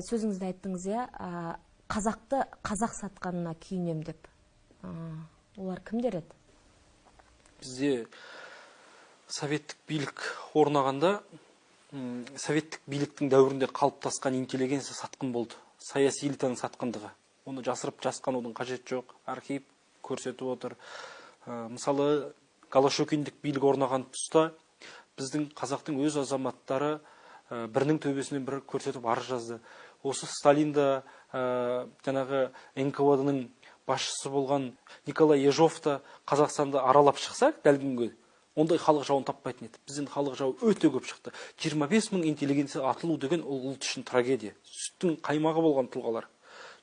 Сөзіңізде айттыңыз, иә, қазақты қазақ сатқанына күйінем деп. Олар кімдер еді? Бізде советтік билік орнағанда, советтік биліктің дәуірінде қалыптасқан интеллигенция сатқын болды. Саяси элитаның сатқындығы. Оны жасырып жасқанудың қажеті жоқ. Архив көрсетіп отыр. Мысалы, Голощекиндік билік орнаған тұста біздің қазақтың өз азаматтары бірінің төбесінен бірі көрсетіп арыз жазды. Осы Сталинда, жаңағы НКВД-ның басшысы болған Николай Ежов та Қазақстанды аралап шықса, дәл күнге ондай халық жауын таппайтын еді. Бізден халық жауы өте көп шықты. 25 мың интеллигенция атылу деген ол ұлт үшін трагедия. Сүттің қаймағы болған тұлғалар.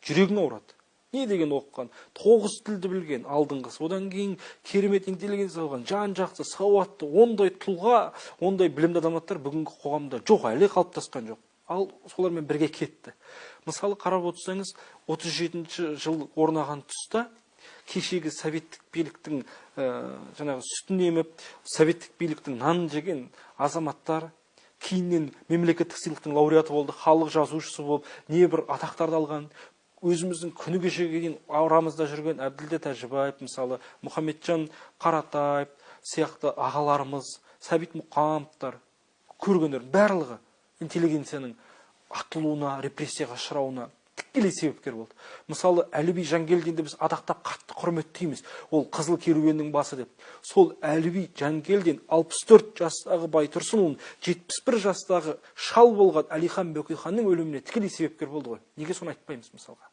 Жүрегің ауырады. Не деген оқыған, 9 тілді білген алдыңғысы, одан кейін керемет интеллигенция болған, жан жақты, сауатты, ондай тұлға, ондай білімді азаматтар бүгінгі қоғамда жоқ, әлі қалыптасқан жоқ. Ал солармен бірге кетті. Мысалы, қарап отырсаңыз, 37 жыл орнаған тұста кешегі советтік биліктің жаңағы сүтін еміп, советтік биліктің нанын жеген азаматтар кейіннен мемлекеттік сыйлықтың лауреаты болды, халық жазушысы болып, небір атақтарды алған, өзіміздің күні кешеге дейін арамызда жүрген Әбділда Тәжібаев, мысалы, Мұхамеджан Қаратаев сияқты ағаларымыз, Сәбит Мұқановтар, көргендер барлығы интеллигенцияның атылуына, репрессияға ұшырауына тікелей себепкер болды. Мысалы, Әліби Жангелдинді біз адақтап қатты құрметтейміз. Ол Қызыл керуеннің басы деп. Сол Әліби Жангелдин 64 жастағы Байтұрсынұлын 71 жастағы шал болған Әлихан Бөкейханның өліміне тікелей себепкер болды ғой. Неге соны айтпаймыз мысалға?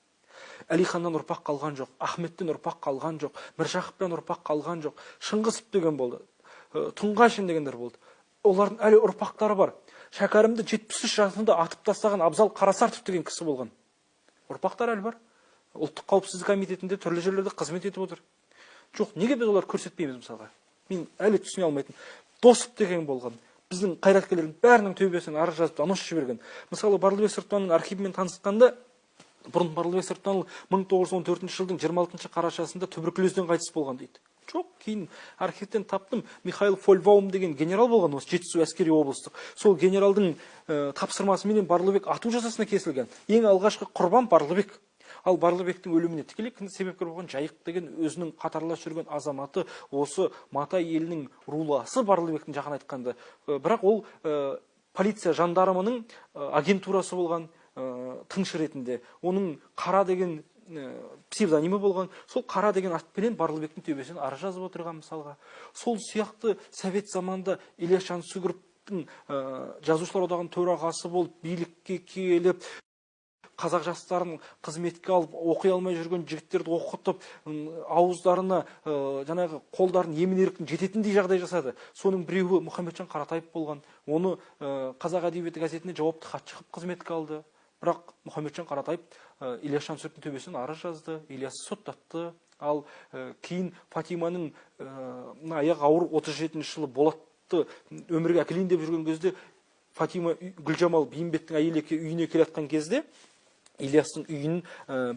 Әлиханнан ұрпақ қалған жоқ, Ахметтен ұрпақ қалған жоқ, Міржақыптан ұрпақ қалған жоқ, Шыңғысов деген болды, Тұңғашин дегендер болды. Олардың әлі ұрпақтары бар. Шәкәрімді 73 жасында атып тастаған Абзал Қарасартов деген кісі болған. Ұрпақтар әлі бар. Ұлттық қауіпсіздік комитетінде түрлі жерлерде қызмет етіп отыр. Жоқ, неге біз оларды көрсетпейміз мысалға? Мен әлі түсіне алмайтын. Досов деген болған. Біздің қайраткерлердің бәрінің төбесінен арыз жазып донос жіберген. Мысалы, Барлыбек Сырттанның архивімен танысқанда, бұрын Барлыбек Сырттанұлы 1914 жылдың 26 қарашасында туберкулезден қайтыс болған дейді. Жоқ, кейін архивтен таптым. Михаил Фольбаум деген генерал болған, осы Жетісу әскери облыстық. Сол генералдың тапсырмасыменен Барлыбек ату жазасына кесілген. Ең алғашқы құрбан Барлыбек. Ал Барлыбектің өліміне тікелей себепкер болған Жайық деген өзінің қатарлас жүрген азаматы, осы Матай елінің руласы Барлыбектің жақын айтқанда. Бірақ ол полиция жандармының агентурасы болған, тыңшы ретінде. Оның Қара деген псевдонимі болған. Сол Қара деген атпенен Барлыбектің төбесінен арыз жазып отырған мысалға. Сол сияқты совет заманында Ильяс Жансүгіровтің жазушылар одағының төрағасы болып билікке келіп, қазақ жастарын қызметке алып, оқи алмай жүрген жігіттерді оқытып, ауыздарына, жаңағы қолдарын емін еркін жететіндей жағдай жасады. Соның біреуі Мұхамеджан Қаратаев болған. Оны Қазақ әдебиеті газетіне жауапты хатшы қылып қызметке алды. Бірақ Мұхамеджан Қаратаев Ильяс Жансүгіровтің төбесінен арыз жазды, Ильясты соттатты. Ал кейін Фатиманың мына аяғы ауыр 37 жылы Болатты өмірге әкелейін деп жүрген кезде, Фатима Гүлжамал Бейімбеттің әйелі үйіне келе жатқан кезде, Ильястың үйін,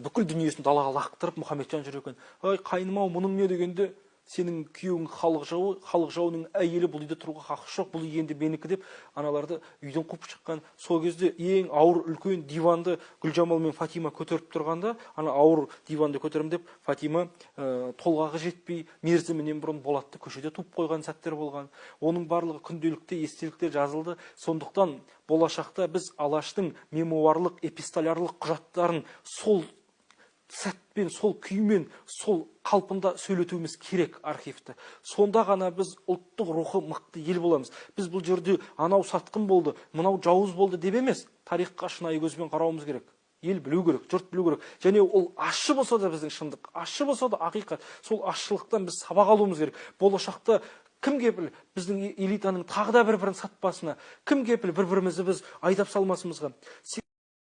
бүкіл дүниесін далаға лақтырып Мұхамеджан жүр екен. Ай, қайным ау, мұның не дегенде, сенің күйеуің халық жауы, халық жауының әйелі бұл үйде тұруға хақы жоқ, бұл үй енді менікі деп аналарды үйден қуып шыққан. Сол кезде ең ауыр үлкен диванды Гүлжамал мен Фатима көтеріп тұрғанда, ана ауыр диванды көтеремін деп Фатима толғағы жетпей мерзімінен бұрын Болатты көшеде туып қойған сәттер болған. Оның барлығы күнделікті естелікте жазылды. Сондықтан болашақта біз Алаштың мемуарлық, эпистолярлық құжаттарын сол сәтпен, сол күймен, сол қалпында сөйлетуіміз керек архивті. Сонда ғана біз ұлттық рухы мықты ел боламыз. Біз бұл жерде анау сатқын болды, мынау жауыз болды деп емес, тарихқа шынайы көзбен қарауымыз керек. Ел білу керек, жұрт білу керек. Және ол ащы болса да біздің шындық, ащы болса да ақиқат. Сол ащылықтан біз сабақ алуымыз керек. Болашақта кім кепіл біздің элитаның тағы да бір-бірін сатпасына, кім кепіл бір-бірімізді біз айдап салмасымызға.